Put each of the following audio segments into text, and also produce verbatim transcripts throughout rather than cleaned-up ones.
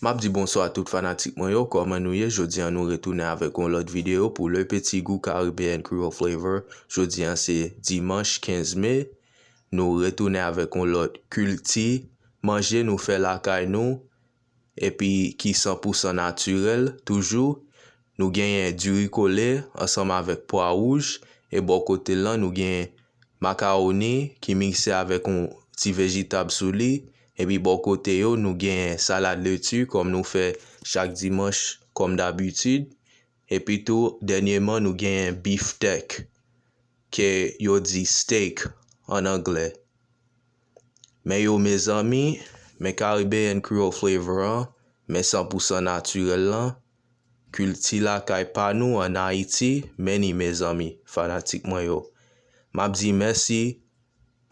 M ap di bonswa tout fanatik mwen yo, kòman nou ye? Jodi a nou retounen avèk yon lòt videyo pou Le Petit Goût Caribbean Creole Flavor. Jodi a se dimanch kenz me. Nou retounen avèk yon lòt kilti manje nou fè lakay nou, epi ki san pou san natirèl toujou. Nou genyen diri kole ansanm avèk pwa wouj, e bò kote l lan nou genyen makawoni ki mikse avèk yon ti vejitab sou li, epi bò kote yo nou genyen salad leti kòm nou fè chak dimanch kòm dabitid, epi tou dènyèman nou genyen beef steak ke yo di steak an anglè. Men yo mezanmi, men Caribbean Creole Flavor an, men san pou san natirèl lan, kilti lakay pa nou ann Ayiti, men ni mezanmi, fanatik mwen yo. M ap di mèsi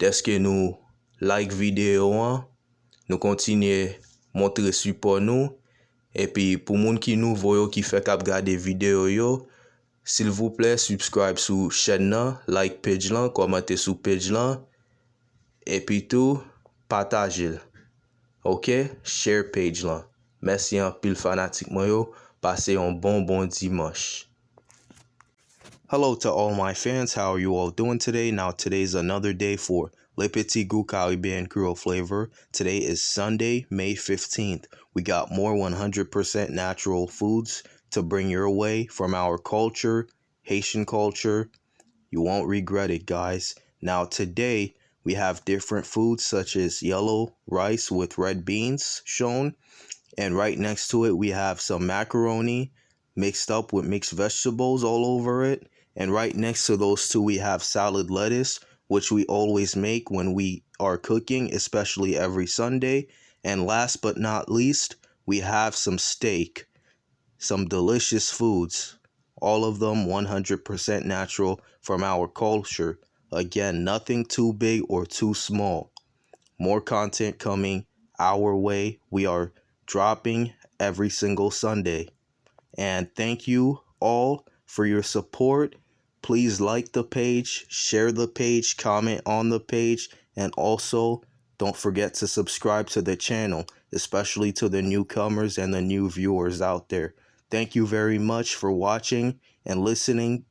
dèske nou like videyo an, nou kontinye montre sipò nou, epi pou moun ki nouvo yo ki fèk ap gade videyo yo, silvouplè subscribe sou chèn nan, like page lan, kòmante sou page lan, epi tou pataje l. Ok? Share page lan. Mèsi anpil fanatik mwen yo, pase yon bon bon dimanch. Hello to all my fans. How are you all doing today? Now, today's another day for Le Petit Goût Caribbean Creole Flavor. Today is Sunday, May fifteenth. We got more one hundred percent natural foods to bring your way from our culture, Haitian culture. You won't regret it, guys. Now, today we have different foods such as yellow rice with red beans shown. And right next to it, we have some macaroni mixed up with mixed vegetables all over it. And right next to those two, we have salad lettuce, which we always make when we are cooking, especially every Sunday. And last but not least, we have some steak, some delicious foods, all of them one hundred percent natural from our culture. Again, nothing too big or too small. More content coming our way. We are dropping every single Sunday. And thank you all for your support. Please like the page, share the page, comment on the page, and also don't forget to subscribe to the channel, especially to the newcomers and the new viewers out there. Thank you very much for watching and listening.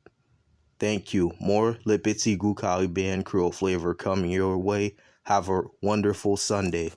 Thank you. More Le Petit Goût Caribbean Creole Flavor coming your way. Have a wonderful Sunday.